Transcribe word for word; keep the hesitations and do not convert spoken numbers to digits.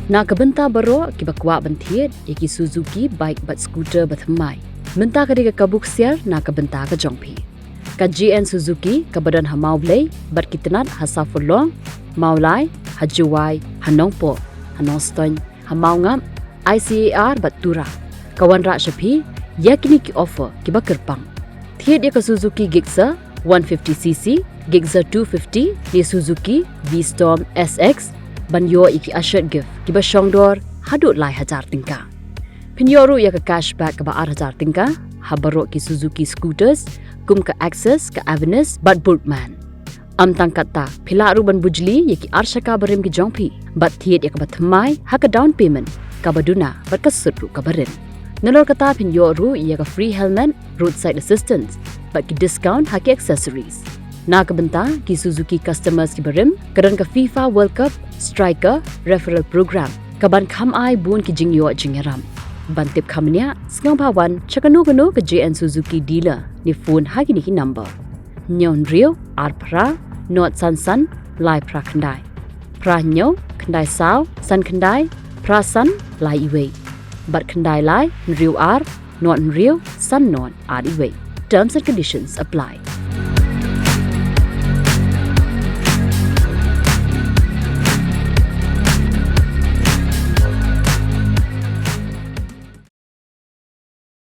Na ka bynta baroh kiba kwah ban thied ïa ki Suzuki bike bad scooter ba thymmai, mynta ka dei ka kabu ksiar na ka bynta ka jong phi. Ka J N Suzuki kaba don ha Mawblei bad ki tnat ha Sawpharlong, Mawlai, ha Jowai, ha Nongpoh, ha Nongstoiñ, ha Mawngap, I C A R bad Tura, ka wanrah sha phi ïa kine ki offer kiba kyrpang. Thied ïa ka Suzuki Gixxer one fifty C C, Gixxer two fifty ne Suzuki V-Strom S X ban ïoh ïa ki assured gift kiba shongdor haduh lai hajar tyngka. Phin ïoh ruh ïa ka cashback kaba ar hajar tyngka ha baroh ki Suzuki scooters kum ka Access, ka Avenis bad Burgman. Ym tang katta, phi lah ruh ban bujli ïa ki arshaka barim ki jong phi bad thied ïa kaba thymmai ha ka down payment kaba duna bad ka sut ruh kaba rit. Nalor kata phin ïoh ruh ïa ka free helmet, roadside assistance bad ki discount ha ki accessories. Na ka bynta ki Suzuki customers kiba rim, ka don ka FIFA World Cup Striker Referral Program kaban kham ai bun ki jingïoh jingïarap. Ban tip kham bniah, sngewbha wan sha kano kano ka J N Suzuki dealer ne phone ha kine ki number: hynñiew hynriew ar phra, nod san san, lai phra khyndai, phra hynñiew khyndai saw san khyndai, phra san lai uwei, bad khyndai lai hynriew ar, nod hynriew san nod ar uwei. Terms and conditions apply.